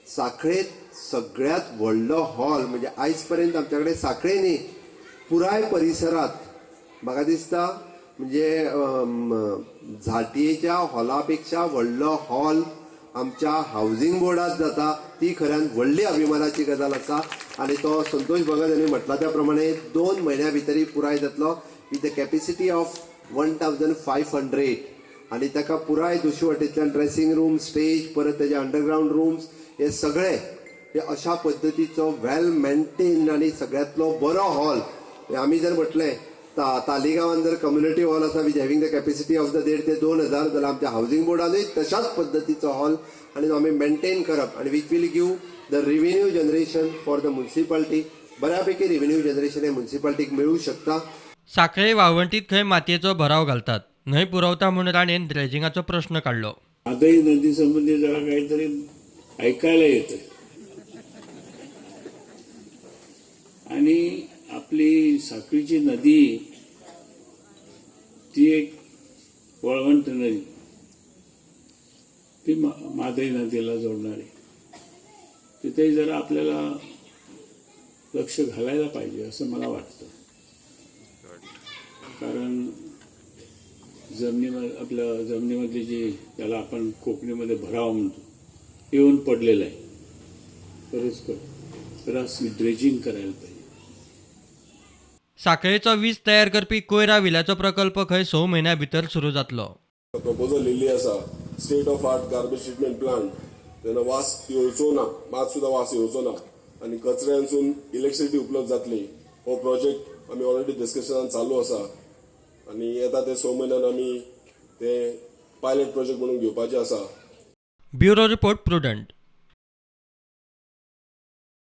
साखळेंत सगळ्यांत व्हडलो हॉल, म्हणजे आयज पर्यंत आमच्या कडेन साखळे न्ही, पुराय परिसरात म्हाका दिसता म्हणजे झांटयेच्या हॉला पेक्षा व्हडलो हॉल आमच्या हावजींग बोर्डात जाता. ती खऱ्यान व्हडली अभिमानाची गजाल आसा. आनी तो संतोष भगत हांणी म्हटला त्या प्रमाणे 2 म्हयन्या भितरय पुराय जातलो with the capacity of 1500. आनी ताका पुराय दुसरे वटेंतल्यान ड्रेसिंग रूम, स्टेज, परत तेजे अंडरग्रावंड रूम्स, हे सगळे हे अशा पद्दतीचो वेल मेंटेन आनी सगळ्यांतलो बरो हॉल. आमी जर म्हटलें तालिगांवान जर कम्युनिटी हॉल आसा with having the capacity of the 1500 ते 2000, जाल्यार आमच्या हावजींग बोर्डानूय तशाच पद्दतीचो हॉल आनी तो आमी मेंटेन करप आनी which will give the revenue generation for the municipality. बऱ्यापैकी रिव्हेन्यू जनरेशन हे म्युन्सिपाल्टीक मेळूं शकता. साखळे वाळवंटीत खंय मातयेचो भराव घालतात, न्हंय पुरवता म्हूण राणेन ड्रेजिंगाचो प्रश्न काडलो. म्हादई नदी संबंधी जरा काहीतरी ऐकायला येतं आणि आपली साखळीची नदी ती एक वाळवंट नदी, ती म्हादई नदीला जोडणारी, तिथे जरा आपल्याला लक्ष घालायला पाहिजे असं मला वाटतं. कारण आपल्या जमिनीमधली जी, त्याला आपण कोकणीमध्ये भराव म्हणतो, येऊन पडलेलं आहे बरेच. जरा ड्रेजिंग करायला पाहिजे. साखळेचो वीज तयार करपी कोयरा विल्याचो प्रकल्प खंय 6 म्हयन्या भितर सुरू जातलो. प्रपोजल येयल्ली आसा, state of art garbage treatment plant. तेन्ना वास येवचो ना, मात सुद्दां वास येवचो ना आनी कचऱ्यांसून इलेक्ट्रिसिटी उपलब्ध जातली. हो प्रोजेक्ट आमी ऑलरेडी डिस्कशनान चालू आसा आनी येता ते 6 म्हयन्यान आमी ते पायलट प्रोजेक्ट म्हणून घेवपाचे आसा. Bureau report, Prudent.